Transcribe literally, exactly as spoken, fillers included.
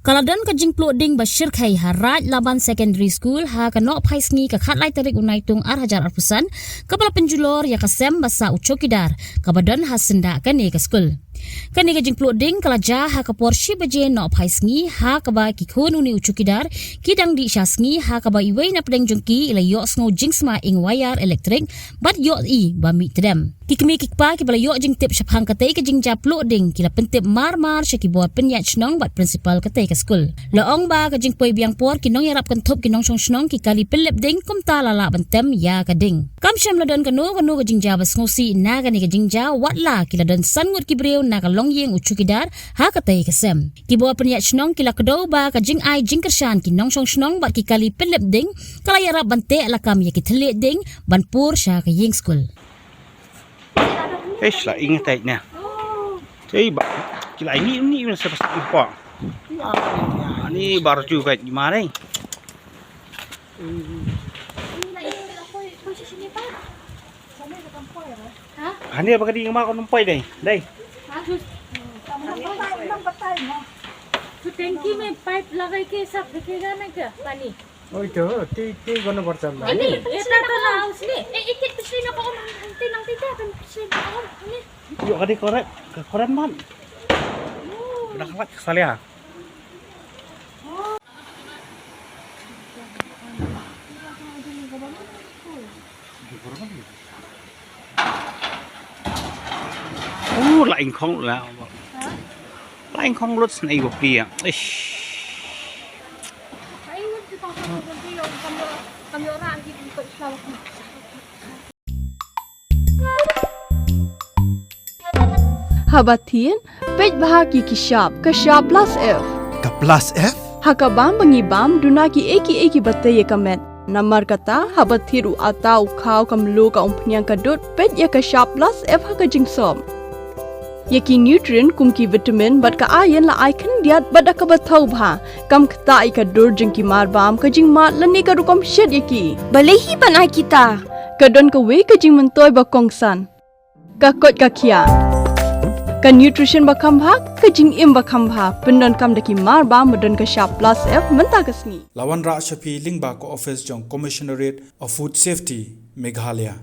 Ka la don ka jingpluh ding ba shyrkhei ha Raid Laban Secondary School ha ka nohphai sngi ka khatlai tarik u Naitung ar hajar arphew san, kaba la pynjulor ïa ka sem ba sah u chowkidar, kaba don ha syndah kane ka skul. Kane ka jingpluh ding ka la jia ha ka por shi baje nohphai sngi, ha kaba ki khun une u chowkidar ki dang dih sha sngi, ha kaba iwei na pdeng jong ki i la ïohsngew jingsma ing wire elektrik bad ïohi ba mih tdem. Ki kmie ki kpa kiba la ïoh jingtip shaphang katei ka jingjia pluh ding ki la pyntip mar mar sha ki bor pynïaid shnong bad principal katei ka skul. La ong ba ka jingpoi biang por ki nongïarap kynthup ki nongshong shnong ki kali pynlip ding, kumta la lah ban tem ïa ka ding. Kam shym la don kano kano ka jingjia ba sngewsih na kane ka jingjia, watla ki la don san ngut ki briew na ka longïing u chowkidar ha katei ka sem. Ki bor pynïaid shnong ki la kdew ba ka jingai jingkyrshan ki nongshong shnong bad ki kali pynlip ding ka la ïarap ban teh lakam ïa ki thylliej ding ban pur sha ka ïing skul. Eish, la ing tai ne. Ei ba, ki la ing ni ni sa pas ni pa. Ani bar ju kai ma nei. Hani apa kadi ma ko nampai dai. Dai. Tanki mein pipe lagai ke sab dikega na kya pani? Oi to, ti ti kono barchan. Ani, eta to na house ni. Eh, ikit pichli na ko, ti nang ti ta pichli na ko. Ani. Yo kadi koret, koret man. Dah kalat salia. Uh, la ing khong la. La ing khong lut snei go pia. Ish. Haba thied, peit bha ki ki shap, ka shap plus F. Ka plus F? Ha ka bam ba ngi bam, duna ki ei ki ei kiba tei ïa ka met. Namar kata, haba thied u ata u khaw ka mluh ka umphniang ka dud, peit ïa ka shap plus F ha ka jingsop. Ïa ki nutrient kum ki vitamin bad ka iron la ai khyndiat bad da kaba thaw bha. Kam ktah ïa ka dur jong ki mar bam, ka jingmad lane ka rukom shet ïa ki. Balei hi ban ai kita? Ka don kawei ka jingmyntoi ba kongsan. Ka koit ka khiah. Ka nutrition ba kham bha, ka jingim ba kham bha. Pyndonkam da ki mar bam ba don ka shap plus F mynta ka sngi. La wanrah sha phi lyngba ka office jong Commissionerate of Food Safety, Meghalaya.